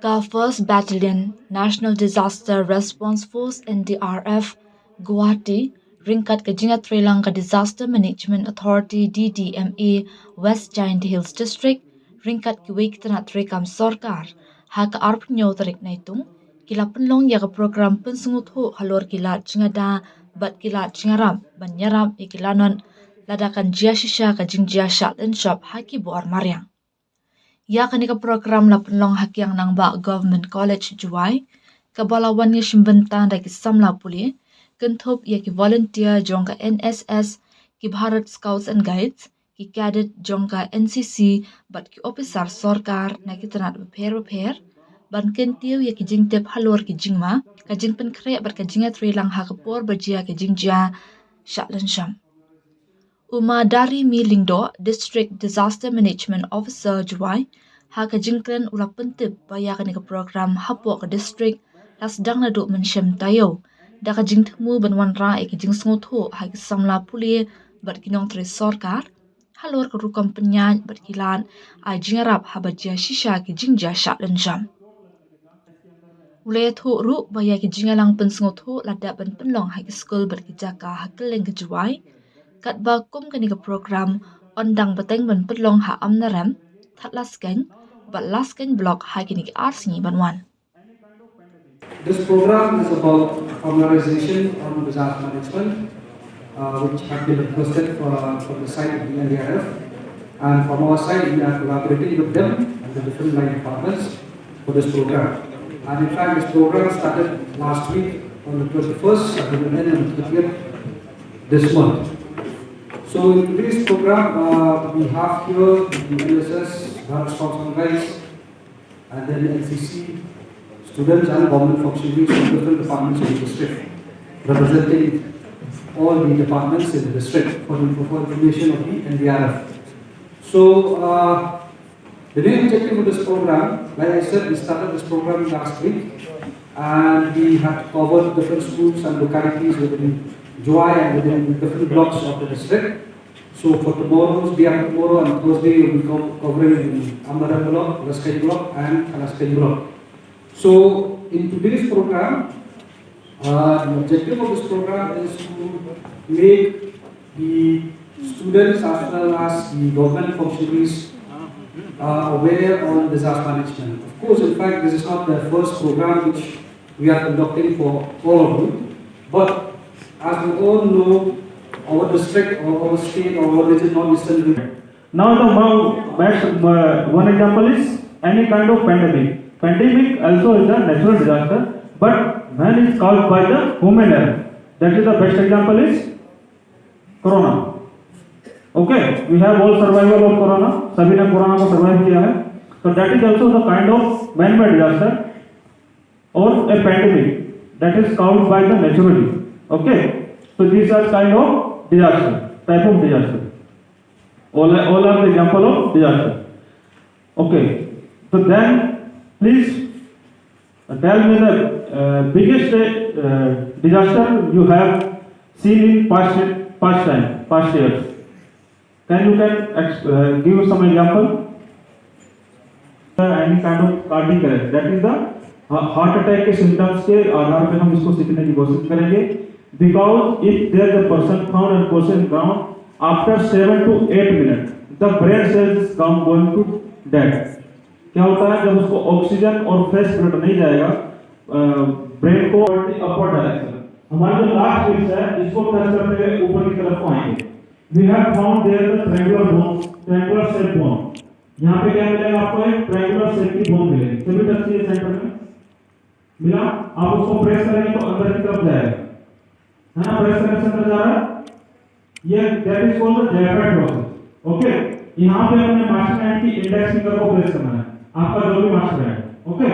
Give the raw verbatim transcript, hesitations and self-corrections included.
Ka First Battalion National Disaster Response Force, N D R F, Guwahati, ryngkat ka jingïatreilang ka Disaster Management Authority, D D M A, West Jaintia Hills District, ryngkat kiwei ki tnat treikam sorkar, ha ka arphew tarik Naitung, ki la pynlong ïa ka program pynsngewthuh halor ki lad jingada bad ki lad jingïarap ban ïarap ïa ki lanot lada kan jia shisha ka jingjia shah lynshop ha ki bor mariang. Ïa kane ka program la pynlong ha Kiang Nangbah Government College, Jowai, kaba la wan ïashim bynta da ki samla pule, kynthup ïa ki volunteer jong ka N S S, ki Bharat Scouts and Guides, ki cadet jong ka N C C bad ki ophisar sorkar na ki tnat bapher bapher, ban kyntiew ïa ki jingtip halor ki jingma, ka jingpynkhreh bad ka jingïatreilang ha ka por ba jia ka jingjia shah lynshop. U Ma Darimi Lyngdoh, District Disaster Management Officer, Jowai, ha ka jingkren u la pyntip ba ïa kane ka program hapoh ka district la sdang naduh mynshem taïew, da ka jingthmu ban wanrah ïa ka jingsngewthuh ha ki samla pule bad ki nongtrei sorkar halor ka rukom pynïaid bad ki lad ai jingïarap haba jia shisha ki jingjia shah lynshop. U la ïathuh ruh ba ïa ki jingïalang pynsngewthuh la dep ban pynlong ha ki skul bad ki jaka ha kylleng ka Jowai, katba kum kane ka program yn dang bteng ban pynlong ha Amlarem, Thadlaskein bad Laskein Block ha kine ki ar sngi ban wan. This program is about formalization on disaster management, uh, which have been requested for, uh, from the side of the N D R F. And from our side, we are collaborating with them and the different line departments for this program. And in fact, this program started last week on the twenty-first and will end on the thirtieth this month. So in today's program, uh, we have here the N S S, Bharat Scouts and Guides, and then N C C students and government functionaries from different departments of the district, representing all the departments in the district for the, for information of the N D R F. So, uh, the main objective of this program, like I said, we started this program last week, and we had covered different schools and localities within Jowai and within different blocks of the district. So for tomorrow's, day after tomorrow and Thursday, we'll be co- covering Amlarem Block, Laskein Block, and Thadlaskein Block. So in today's program, uh, the objective of this program is to make the students as well as the government functionaries uh, aware on disaster management. Of course, in fact, this is not the first program which we are conducting for all of you. But as we all know, our district or our state or our region, North Eastern region, Now the mo- best uh, one example is any kind of pandemic. Pandemic also is a natural disaster, but when it's caused by the human error. That is the best example is corona. Okay, we have all survival of corona. सभी ने कोरोना को सर्वाइव किया है. So that is also the kind of man-made disaster or a pandemic that is caused by the naturally. Okay, so these are kind of disaster, type of disaster. All, all are the example of disaster. Okay, so then please uh, tell me the uh, biggest uh, disaster you have seen in past past time, past years. Can you can ex- uh, give some example? Any kind of cardiac arrest, that is the heart attack के symptoms के आधार पे हम इसको सीखने की कोशिश करेंगे. Because if there the person found unconscious ground after seven to eight minutes, the brain cells is count going to dead. क्या होता है, जब उसको ऑक्सीजन और फ्रेश ब्लड नहीं जाएगा ब्रेन को, अपवर्ड डायरेक्शन. हमारा जो लास्ट रिब्स है, इसको टच करते हुए ऊपर की तरफ को आएंगे. We have found there the triangular bone, triangular shape bone. यहाँ पे क्या मिलेगा आपको? एक ट्रायंगुलर शेप की बोन मिलेगी. सभी टच किए सेंटर में, मिला. आप उसको प्रेस करेंगे तो अंदर की तरफ जाएगा, है ना? प्रेस करने से अंदर जा रहा है. ये that is called the Jayfried process. Okay, यहाँ पे अपने मास्टर हैंड की इंडेक्स फिंगर को प्रेस करना है, आपका जो भी मास्टर हैंड. ओके,